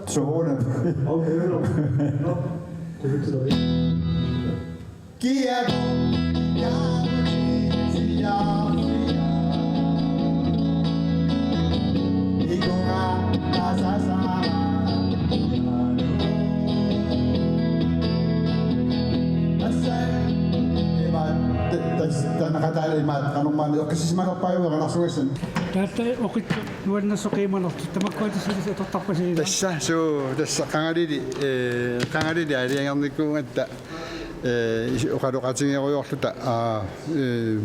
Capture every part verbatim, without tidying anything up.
Soorunami. Okay, no. No. Kia Tassa, imaat, tassa, tassa, qanormaanna eqqissisimalerpaajuvoq eranarsugassani. Taatta oqitsoq nuannersoq qiimanersoq. Tamakkua tassa atortarpasi. Tassa, suu, tassa qangalili, eh, qangalili aalajangernikuugatta, eh, is-, oqaloqatigerujoorluta, aa, eh,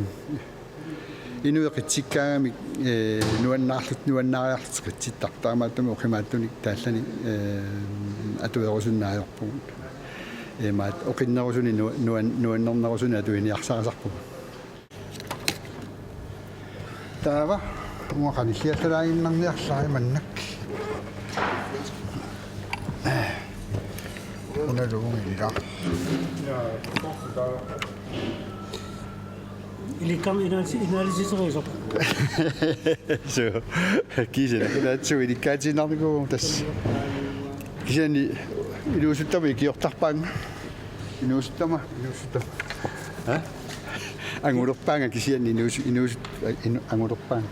inuit qitsikkaangamik, eh, nuannaarlut-, nuannaariarlutik qitsittarput. Taamaattumik oqimaatsunik taallanik, eh, atuerusunneq ajorpugut. Imaat oqinnerusunik nu-, nuan-, nuannernerusunik atuiniarsarisarpugut. Taava, uanga qanilliallalaaginnarniarlunga maannakkut. Una luungi ilaa. Ilikkami inaalisi-, inaalisisoq. Suu, kiisami, ilaatsuu ilikkaatiinnarnikuuvoq tassa. Kisianni inuusuttama ikiortarpaannga. Inuusuttama, inuusuttama. Ha? Angulerpaanga kisianni inuus-, inuus-, inu-, angulerpaanga.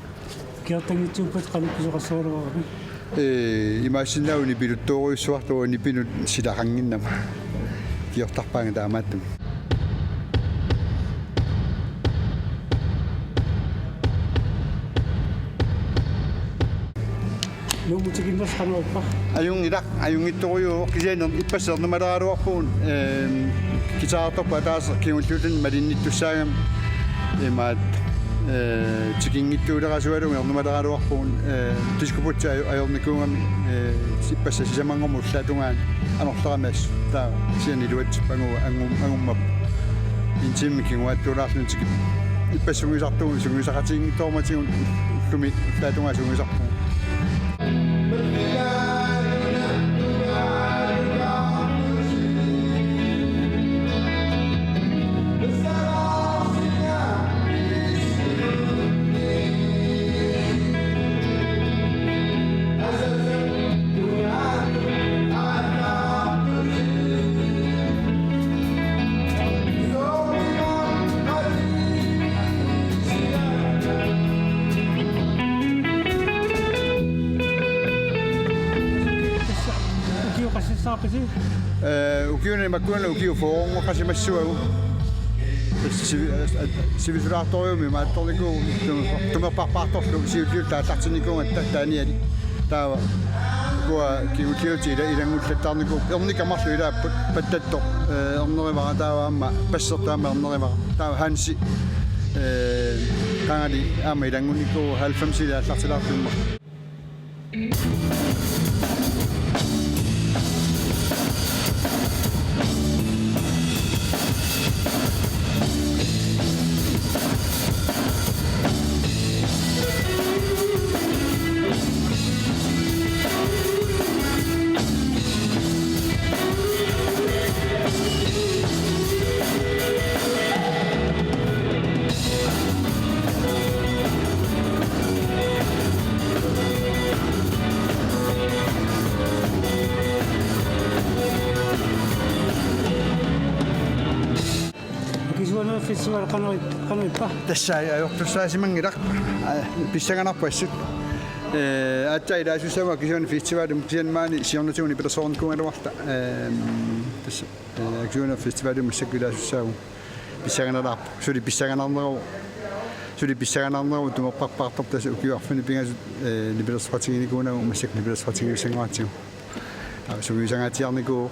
Ikiortanngitsuuppat qanoq pisoqassagaluarami? Ee, imaassinnaavoq nipiluttoorujussuartoq nipinut silaqannginnama. Ikiortarpaanga taamaattumik. Nuummi tikinnersi qanoq ippa? Ajunngilaq, ajunngitsorujuuvoq kisianni ippassaq ernumaleraluarpugut, ehm, guitarertorput ataaseq kingulliulluni malinnittussaagami imaat, eh, tikinngitsuulerasugalugu ernumaleraluarpugut, eh, diskobugti aju-, ajornikuugami, eh, ippassaq sisamanngormat ullaatungaani anorlerami assut. Taava kisianni iluatsippagu angum-, angummappoq. En time kinguaattuulaarluni tikippoq. Ippassaq sungiusartugut, sungiusaqatigiinngitsoormatigut ullumi ullaatungaa sungiusarpugut. Ukioqassissaarpisi? Eh, ukiuni makkuuna ukiut fyrreqasimassuagut. Sivi-, eh, sivisulaartorujummik imaattornikuuvoq tumerparpaartorlu siulliulluta aallartinnikuugatta Daniel. Taava ukua kingulliutit ila-, ilanngullattaarnikuupput. Ernikka marluk ilaapput, Pattattoq, eh, ernerivara taava aamma Passertoq aamma ernerivara. Taava Hansi, eh, qangali aamma ilanngunnikuuvoq halvfemsili aallartilaartumik. Akisuaneeraq festival qanoq ip-, qanoq ippa? Tassa ajortussaasimanngilaq. Aa, pissanganarpoq assut. Eh, aatsaat ilaasussaavugut Akisuaneeraq festivalimi, kisianni maani siornatigut nipilersornikuugaluarluta. Ehm, tassa, eh, Akisuaneeraq festivalimi massakkut ilaasussaavugut. Pissanganalaarpoq. Suli pissanganarneruvoq. Suli pissanganarneruvoq tumerparpaartortoq, tassa ukiut arfineq pingasut, eh, nipilersoqatiginikuunagu massakkut nipilersoqatigiussanngoratsigu. Taava sungiusangaatsiarnikuuvoq.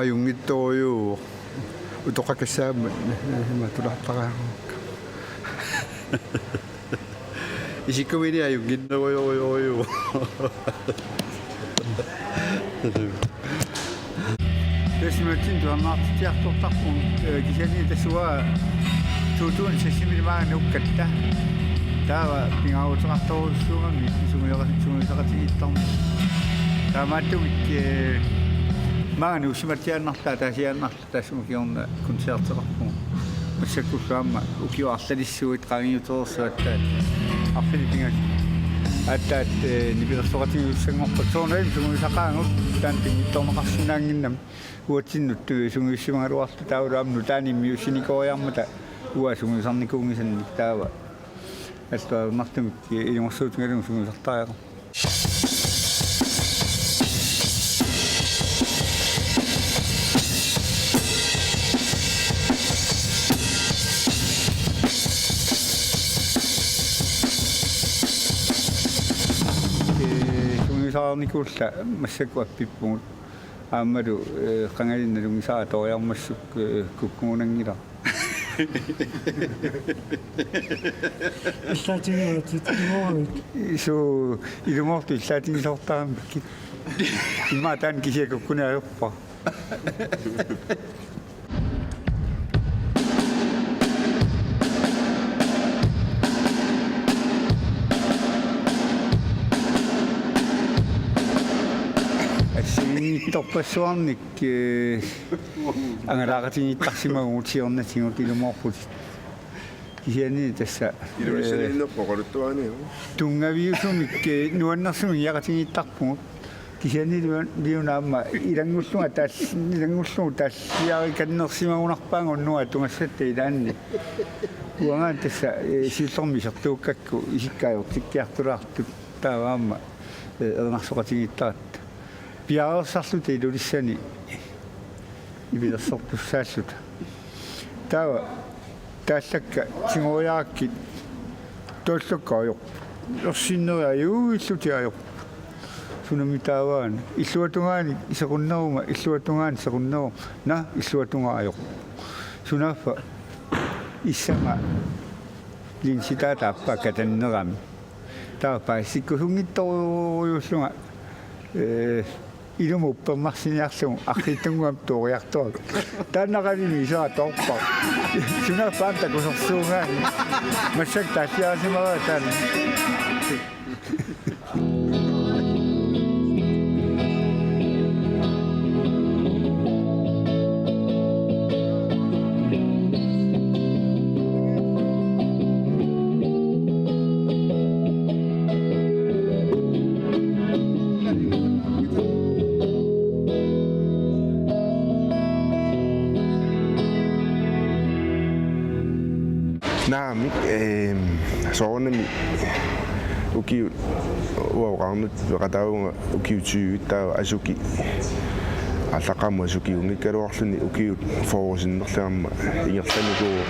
Ajunngitsorujuuvoq. Utoqqakassaammat imatut tulaartaraangakku. Isikkuminik ajunnginnerujorujorujuuvoq. Tassa imatut tuaannaartitsiartortarpugut, eh, kisianni tassa uanga Tuutuun sassimili maanga nuukkatta. Taava pingaaruteqartorujussuugami sungiusa-, sungiusaqatigiittarneq. Taamaattumik, eh, maanga nuussimatsiaannarluta, ataasiaannarluta, taassuma kingorna koncerteqarpugut. Massakkullu aamma ukiut arlalissuit qaangiutereersuattaat. Arfineq-pingasut aatsaat, eh, nipilersoqatigiussanngorput. Soorunami sungiusaqaagut taanna pinngitsoorneqarsinnaannginnami. Uatsinnut, eh, sungiussimagaluarluta taavalu aamma nutaanik immiussinikooriarmata uanga sungiusarnikuunngisannik taava. Alluarnartumik, eh, ilungersuutigalugu sungiusartariaqarpoq. Eh, sungiusarnikuullunga massakkut appippugut. Aammalu, eh, qangali nalunngisara atoriarmassuk, eh, kukkugunanngilaq. Illaatigiuatit ilumoorlutit. Suu, ilumoortut illaatigisoortaramikkit. Immaqa taanna kisianni kukkuneq ajorpara. Assigiinngitsorpassuarnik, eh, angalaaqatigiittarsimavugut siornatigut ilumoorputit. Kisianni tassa, eh, Ilulissaniinnerput oqaluttuaani, jo. Tunngaviusumik, eh, nuannersumik iaqatigiittarpugut. Kisianni liu-, liuna aamma ilanngullugu taal-, ilanngullugu taalliarikannersimagunarpaanga unnuaq atugassatta ilaanni. Uanga tassa, eh, siullermik isertuukkakku isikka ajortikkiartulaartut taava aamma, eh, erinarsoqatigiittaratta. Piareersarluta Ilulissani nipilersortussaalluta. Taava taallakka tigoriarakkit taallakka ajorput. Ersinneri ajuillutik ajorput. Sunami taavaana. Illuatungaanik sequnneruma, illuatungaanik sequnneruma. Naa, illuatungaa ajorput. Sunaaffa issama linsitaata aappaa katannerami. Taava paasikkusunngitsorujuullunga, eh, ilumut uppernarsiniarlugu arriitsunnguamik tooriartorpara. Taannaqalimi isera toorpara. Sunaaffa takusersuugaanni. Massakkut taalliarisimareerpara taanna. Naamik, ehm, soorunami ukiut uanga oqarnut peqataavunga ukiut tyve taava asuki aallaqqaammut asukiunngikkaluarluni ukiut fyrre sinnerlugit aamma ingerlanikuuvoq,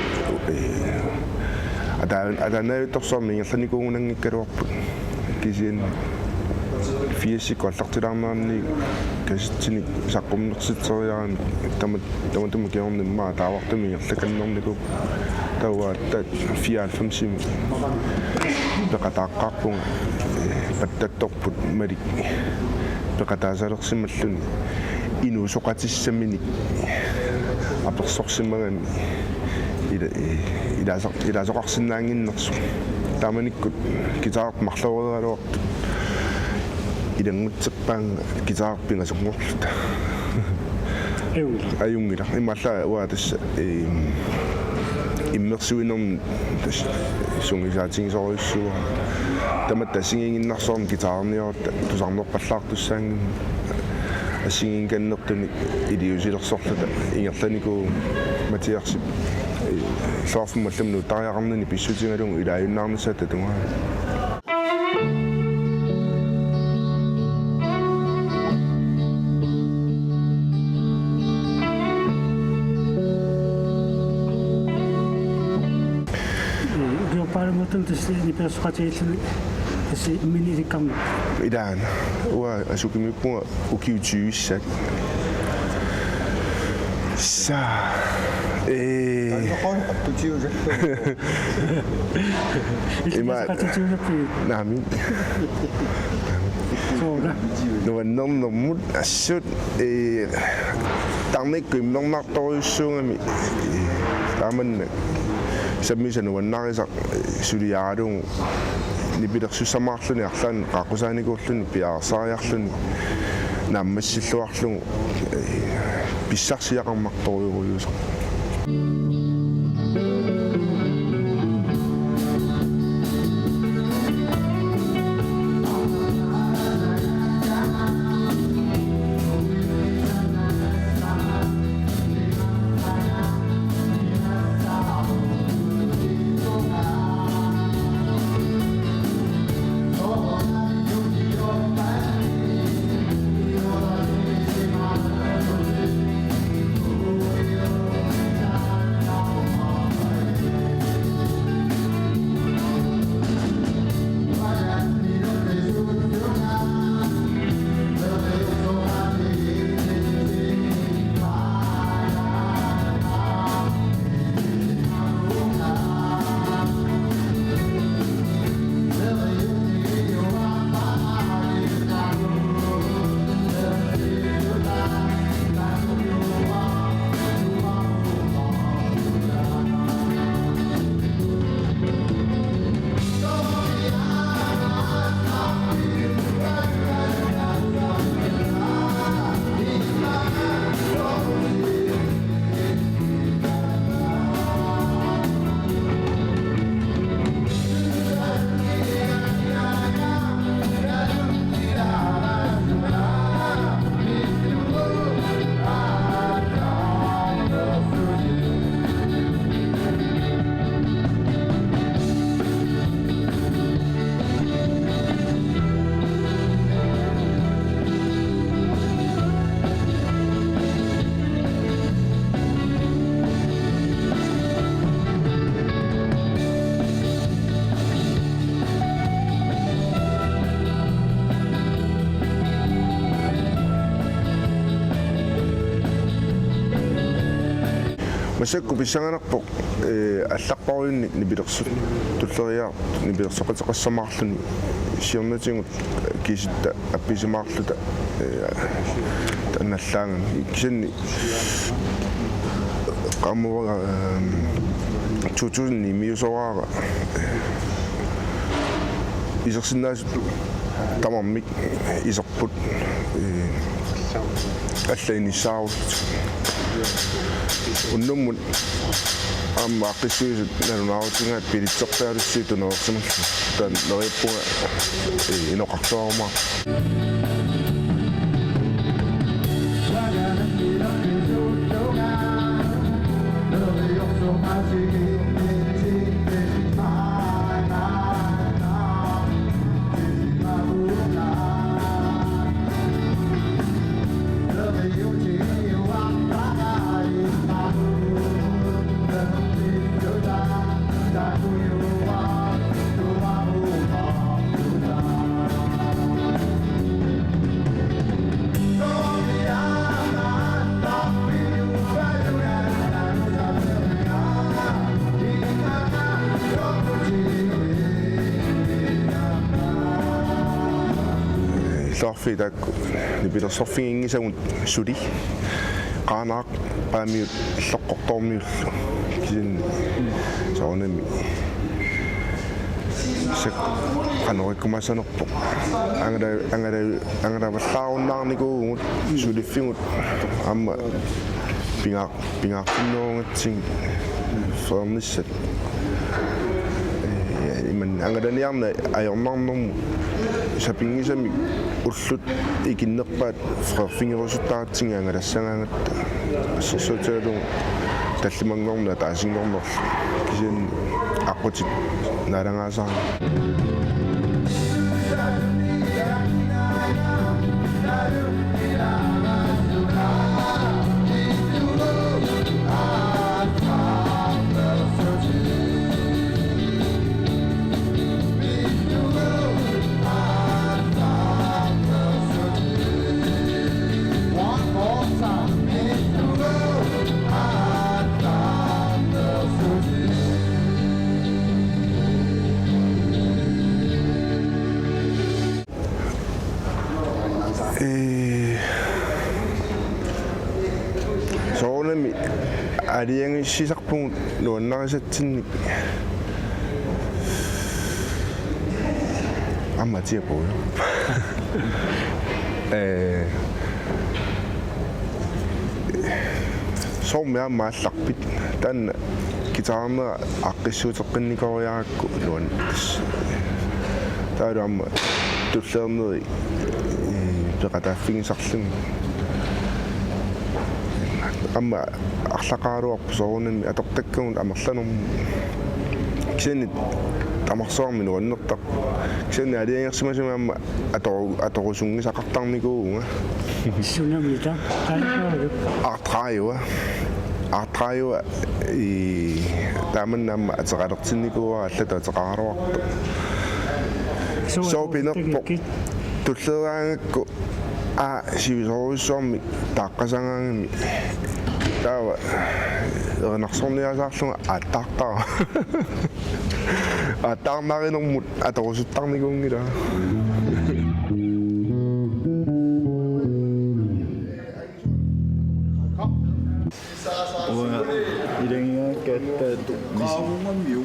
eh, ataa-, ataannaavittorsuarmik ingerlanikuugunanngikkaluarput. Kisianni firsikkut aallartilaarnerani kassetsinik saqqummersitseriaramik tama-, tamatuma kingorna immaqa taavartumik ingerlaqqinnernikuu taava aatsaat fireoghalvfemsimi peqataaqqaarpunga, eh, pattattorput Malik peqataasalersimalluni inuusoqatissaminik apersorsimagami ila-, eh, ilaasa-, ilaasoqarsinnaannginnersoq. Taamanikkut guitarerput marloreeraluartoq ilanngutserpaannga guitarerput pingasunngorluta. Ajunngilaq. Ajunngilaq. Imaallaat uanga tassa, ehm, immersuinermut tassa sungiusaatigisorujussuuara. Tamatta assigiinnginnarsuarmik guitarerniarutta tusarnerpallaartussaanngimmat. Assigiinnginnertunik iliuusilersorluta ingerlanikuuvoq Mathiasip, eh, soorlu allamut nuuttariaqarnini pissutigalugu ilaajunnaarnissaata tungaanut. Ukiorpaalunngortumi tassa nipilersoqatigiilluni tassa imminut ilikkarniarpit? Ilaana. Uanga asukimiippunga ukiut tyvissaat. Sa. Eh. Ima. Nipilersoqatigiilluni. Naamik. Soorlu. Nuannernermut assut, eh, tarnikkut immernaartorujussuugami, eh, taamannak. Sammisanuannarisaq suliaralugu nipilersussamaarluni arlaannik qaaqqusaanikuulluni piareersariarluni naammassilluarlugu pissarsiaqarmartorujussuuvoq. Massakkut pissanganarpoq, ee, allarpassuarnik nipilersoq tulleriiaartoq nipilersoqateqassamaarluni siornatigut kisitta appisimaarluta, ee, taannallaanngilaq. Kisianni qaammatit, ehm, to tusind ni-miusoraara isersinnaasut tamarmik iserput, ee, alla inissaarullutik. Unnummut aamma aaqqissuisut nalunaarutigaat bilitserpialussuit tunuersimallugu. Taanna neriuppunga, ee, inoqartuarumaarpoq. Illoqarfiit taakku nipilersorfiginngisagut suli Qaanaaq Paamiut Illoqqortoormiullu. Kisianni soorunami massakkut qanoq ikkumassanerpoq. Angala-, angala-, angalavallaarunnaarnikuuvugut suliffigut aamma pinga-, pingaartinnerugatsigit freernissat. Ee, imannak angalaniarneq ajornarnermut sapinngisamik ullut ikinnerpaat freerfigerusuttaaratsigit angalassagaangatta. Assersuutigalugu tallimanngorneq ataasinngornerlu kisianni aqqutit naalagaasarami. Ee, soorunami Aalajangiisarpugut nuannarisatsinnik. Aamma tia puuju. Eh, soormi aamma aallarpit? Taanna guitarerneq aaqqissuuteqqinnikooriarakku nuann-, taavalu aamma tulliuttut, eh, peqataaffigisarlugit. Aamma arlaqaraluarpoq soorunami atortakkagut amerlanermut. Kisianni tamarsuarmi nuannertarpoq. Kisianni aalajangersimasumik aamma atoru-, atorusunngisaqartarnikuuvunga. Sunami taava? Taannaaruk. Artraajuva. Artraajuva, i, taamanna aamma ateqalertinnikuuara, allatut ateqaraluartoq. Suu, suu pinerpoq. Tagikkit. Tulliuttut. Aa, sivisoorujussuarmik taaqqasaraangamik taava erinarsorniasaarlunga aattaartara. Aattaarnarinermut atorusuttarnikuunngilanga. Uanga ilagigaakka aatsaat misi-,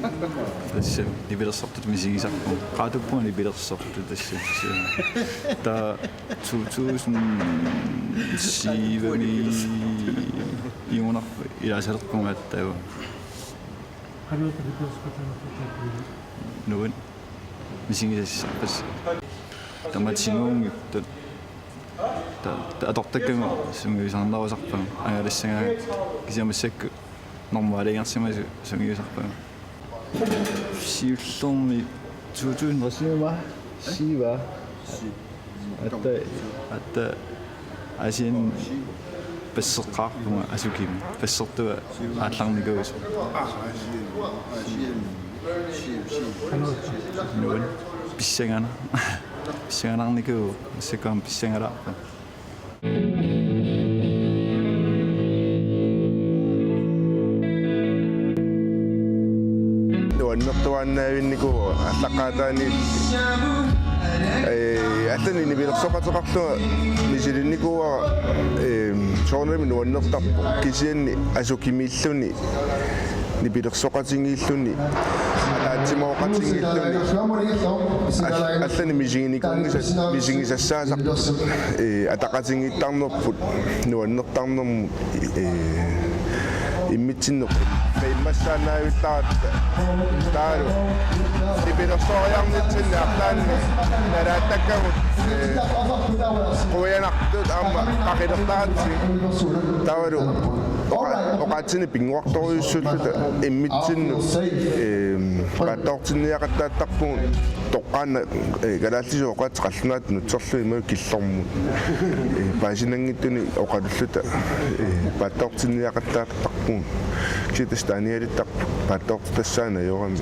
tassa nipilersortutut misigisarpunga. Qaatuppunga nipilersortut tassa. Taava to tusind syvimi iunarpoq ilaasalerpunga aatsaat. Nuann-, misigisassarpassi. Tamatumunngittut. Ta-, ta-, atortakkagut sungiusarnerusarpagut. Angalassagaangatta kisianni massakkut normu aalajangersimasut sungiusarpagut. Siullermik to tusind og syv, hva? Syv, hva? Aatsaat, aatsaat Asian basseqqaarpunga Asukimi. Bassertuat aallarnikuusoq. Nuann-, pissanganaq. Pissanganarnikuuvoq, massakkut aamma pissangalaarpunga. Nuannertuaannavinnikuuara aallaqqaataaniit. Ee, allanik nipilersoqateqarlunga misilinnikuuara, ee, soorunami nuannertarpoq. Kisianni Asukimiilluni nipilersoqatigiilluni, ataatsimooqatigiilluni, al-, allanik misiginikuunngisat misigisassaasarput, ee, ataqatigiittarnerput, nuannertarnermut, ee, immitsinnut. Immassaannaavittaratta taavalu nipilersoriarnitsinni arlaanni nalaattakkagut, ee, quianartut aamma qaqilertaratsigit. Taavalu oqa-, oqaatsinik pinnguartorujussuulluta immitsinnut, eem, paatsoortinniaqattaartarpugut toqqaannaq, ee, kalaallisut oqaatsit qallunaatut nutserlugit imaluunniit killormut. Ee, paasinanngitsunik oqalulluta, ee, paatsoortinniaqattaartarpugut. Kisianni tassa Danielittarpoq paatsoortitassaanik ajorami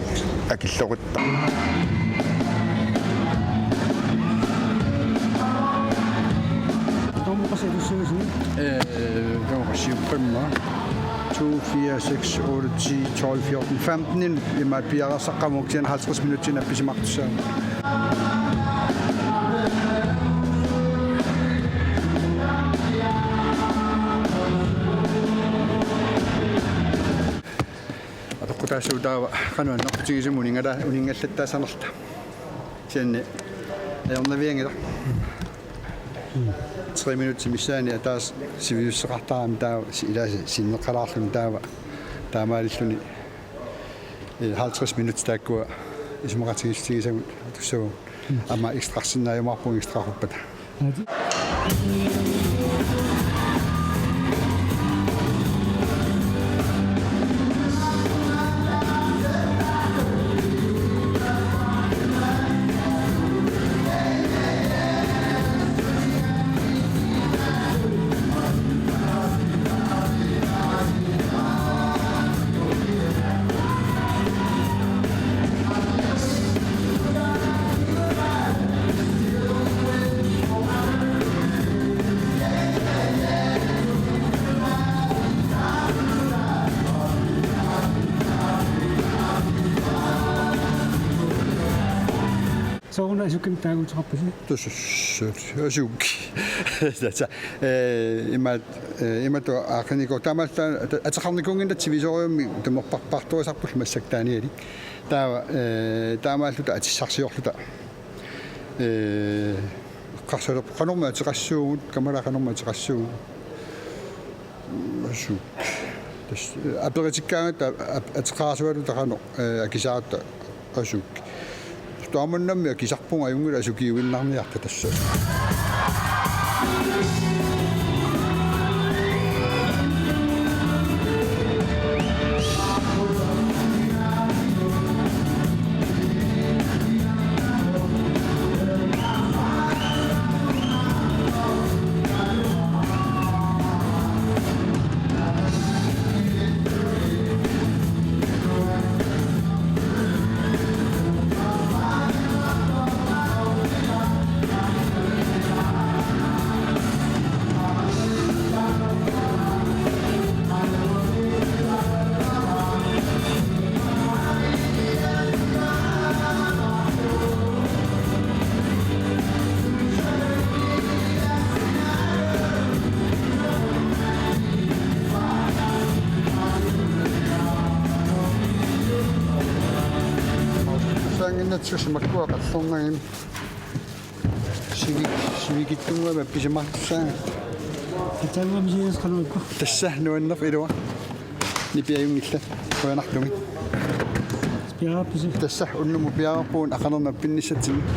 akilloqit- Nummer seks, syv, syv. Øh, nummer syv, fem, hva'? To, fire, seks, otte, ti, tolv, fjorten, femten. Imaat piareersaqqammerpoq, kisianni halvtreds minutsit nappisimartussaammat. Atoqqutaassuup taava qanoq annertutigisumik uninngala-, uninngallattaassaanerluta. Kisianni ajornavianngilaq. Tre minutsit missaanni ataaseq sivisussuseqartarami taava si-, ilaasa sinneqqalaarluni taava taamaalilluni, eh, halvtreds minutsit taakkua isumaqatigiissutigisagut atussavagut. Aamma ekstrarsinnaajumaarpugut ekstraquppata. Sooruna asukim taaguuteqarpisi? Tusussuut. Asuk. Tassa. Eh, imat, eh, imatut aaqqinikuuvoq. Taamaalilluta ateqarnikuunnginnama sivisoorujummik tumerparpaartorisarpullu massakkut taanialik. Taava, eh, taamaalluta atissarsiorluta. Eh, eqqarsalerpoq qanormi ateqassuugut, kamala qanormi ateqassuugut. Asuk. Tassa, eh, aperitikkaangatta ap-, ateqarasualuta qanoq, eh, akisaarutta asuk. Taamannammi akisarpunga ajunngilaq asukiuinnarniarta tassa. Saanginnatsusi makkua qallornagim. Sivik-, sivikitsunnguamik appisimaartussaanga. Ataanguam sias qanuippa. Tassa nuannerpoq ilua. Nipi ajunngillat. Qujanartumik. Piaarpisi. Tassa unnummut piaarpugut aqanerni appinnissatsinnut.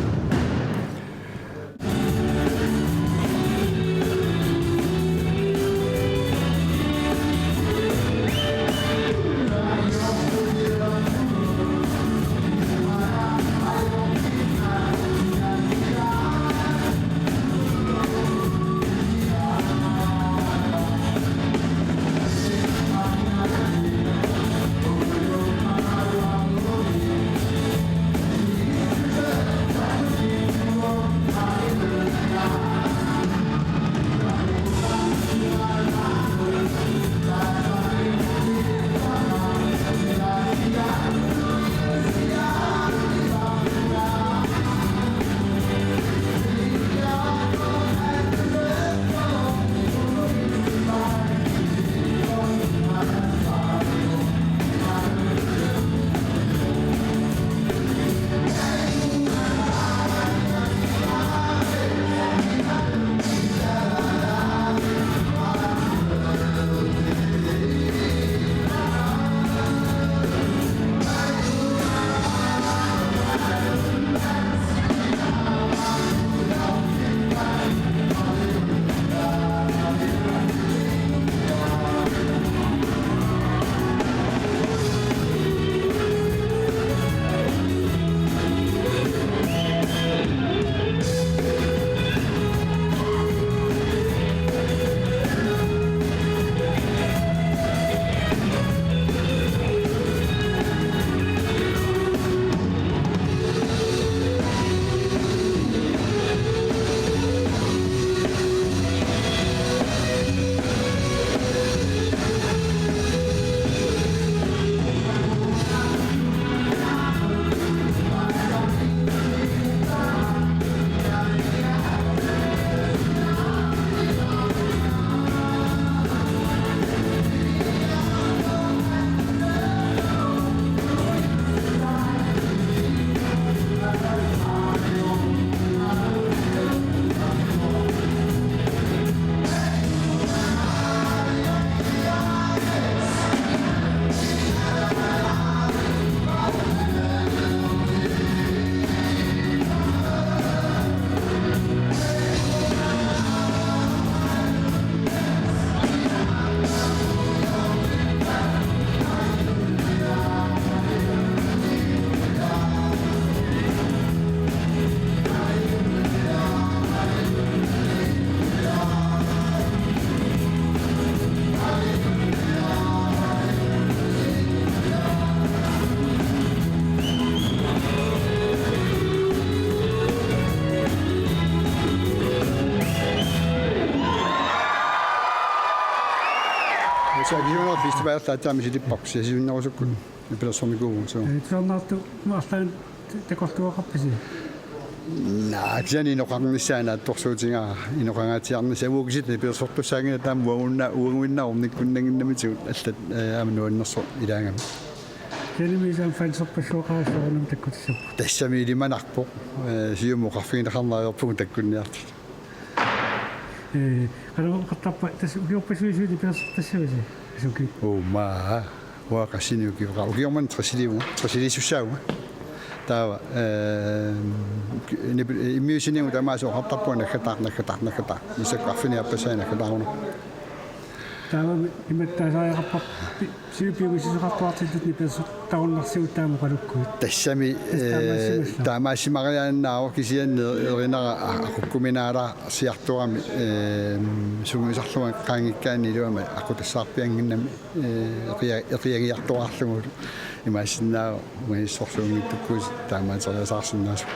Tassa akisuunera festivalillu aatsaat misilipparput, siasunnerusukkut nipilersornikuuvugut, suu. Eh, tusarnaartut arlaannik takorluugaqarpisi? Naa, kisianni inoqarnissaa naatsorsuutigaara, inoqangaatsiarnissaa, uagut kisiat nipilersortussaanngillat taama uagunna-, uaguinnarnikkunnannginnamitigut allat, eh, aamma nuannersoq ilaagami. Kisianni aamma fanserpassuaqarassuarnam takkutissapput. Tassami ilimanarpoq, eh, siumut oqarfigineqarneq ajorpugut takkunniartut. Eh, qanoq oqartarpa, tassa ukiorpassuit nipilersortassavisi? Asuki. Uuma, uanga qassinik ukioqar-, ukioq manna tresiliuvunga, tresilisussaavunga. Taava, eh, nipi-, immiussinigut tamaasa oqartarpunga naggataaq, naggataaq, naggataaq. Massakkut arfineq-aappassaa naggataarunarpoq. Taava imatut taasariaqarparpit, pi-, siu piumassuseqartuartillutit nipilersortarunnarsigut taama oqalukkuit? Tassami, tassa eh, taamaassimallaa. Taamaassimariaannaavoq kisianni erinara a-, aqukkuminaalaarsiartorami, eh, sungiusarlunga qaangiukkaanni iluamik aqutassaarpiannginnami, eh, eqia-, eqiagiartuaarlugulu imaassinnaavoq ungasissorsuunngitsukkut taamaateriasaarsinnaasoq.